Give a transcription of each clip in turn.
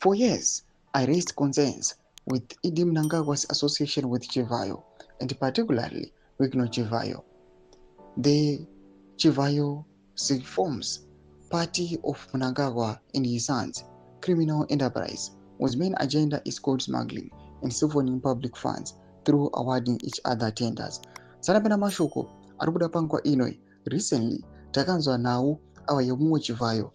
For years, I raised concerns with ED Mnangagwa's association with Chivayo, and particularly Wicknell Chivayo. The Chivayo forms party of Mnangagwa and his sons' criminal enterprise, whose main agenda is gold smuggling and siphoning public funds through awarding each other tenders. Sanapena mashoko ari kuda panguva ino. Recently takanzwa nhau ava yemumwe Chivhayo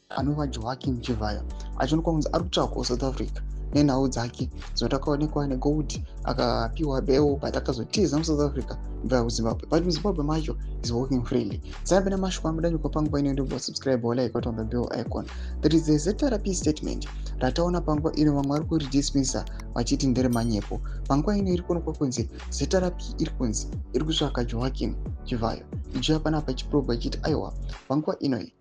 anova Joaquin Chivhayo, achionekwa kunzi ari kutsvakwa kuSouth Africa nenhau dzake dzotakaonekwa negold, akapiwa bail but akazotiza muSouth Africa kubva kuZimbabwe, but muZimbabwe macho is working freely. Sanapena mashoko anoda panguva ino, ndobva subscribe, like, on the bell icon. There is a ZRP statement rataona panguva ino. Vamwe vari kuridismissa vachiti nderemanyepo. Panguva ino iri kuonekwa kunzi ZRP iri kunzi iri kutsvaka Joaquin Chivhayo, ichiuya panapa ichiprobha ichiti aiwa, panguva inoi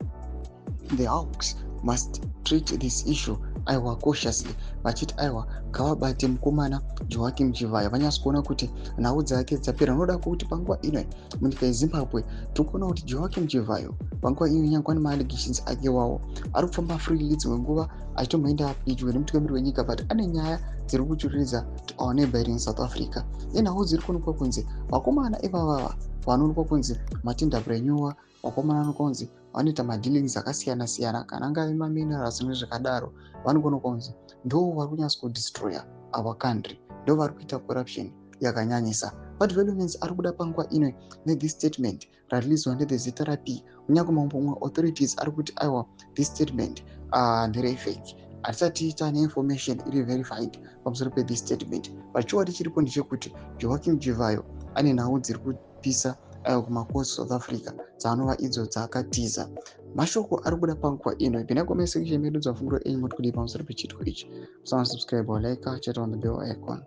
the Hawks must treat this issue, aiwa, cautiously, vachiti aiwa, ngavabate mukomana Joaquin Chivhayo, vanyatsi kuona kuti nhau dzake dzapera. Noda kuti panguva ino munyika yeZimbabwe tiri kuona kuti Joaquin Chivhayo panguva ino, nyangwe nemaallegations ake wawo, ari kufamba freely, dzimwe nguva achitomboenda pedyo nemutungamiri wenyika, but ane nyaya dziri kuchuriridza to our neighboring South Africa. Inhau dziri kuonekwa kunzi vakomana ivavava vanoonekwa kunzi matenderpreneur, vakomana vanoonekwa kunzi vanoita madealings akasiyana siyana, kana angave maminerals nezvakadaro, vanogona kunzi ndo vari kunyatsa kudestroya our country, ndo vari kuita corruption yakanyanyisa. Madevelopments ari kuda panguva ino nethis statement rareleaswa nethe ZRP, kunyange mamwe authorities ari kuti aiwa, this statement nderefake, hatisati taane information iri verified pamusoro pethis statement. But chokwadi chiripo ndechekuti Joaquin Chivhayo ane nhau dziri kupisa kumacoast South Africa dzaanova idzo dzaakatiza. Mashoko ari kubuda panguva ino. Ipinda comment section medu, dzafunguro enyu, moti kudii pamusoro pechiitiko ichi? Musana subscribe, like, chete on the bell icon.